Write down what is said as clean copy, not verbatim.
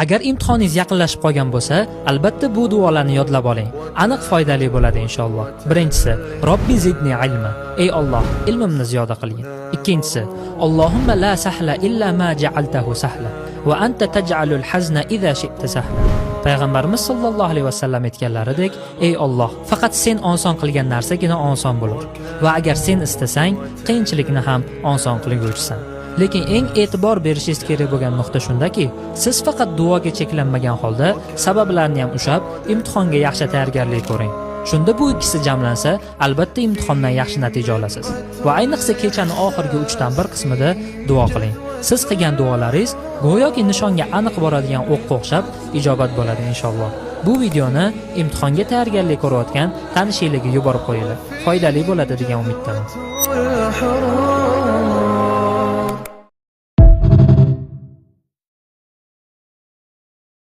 Agar imtihoningiz yaqinlashib qolgan bo'lsa, albatta bu duolarni yodlab oling. Aniq foydali bo'ladi inshaalloh. Birinchisi: Robbi zidni ilma. Ey Alloh, ilmimni ziyoda qilgin. Ikkinchisi: Allohumma la sahla illa ma ja'altahu sahla va anta taj'alul hazna idha shi'ta sahla. Payg'ambarimiz sollallohu alayhi vasallam aytganlaridek, ey Alloh, faqat sen oson qilgan narsagina oson bo'lur va agar sen istasang, qiyinchilikni ham oson qilguvchisan. Lekin eng e'tibor berishingiz kerak bo'lgan nuqta shundaki, siz faqat duoga cheklanmagan holda sabablarni ham ushlab, imtihonga yaxshi tayyorgarlik ko'ring. Shunda bu ikkisi jamlansa, albatta imtihondan yaxshi natija olasiz. Va ayniqsa kechani oxirgi 1/3 qismida duo qiling. Siz qilgan duolaringiz go'yoki nishonga aniq boradigan o'qqa o'xshab ijobat bo'ladi inshaalloh. Bu videoni imtihonga tayyorgarlik ko'rayotgan tanishinglarga yuborib qo'yinglar. Foydali bo'ladi degan umiddaman. الأحرار.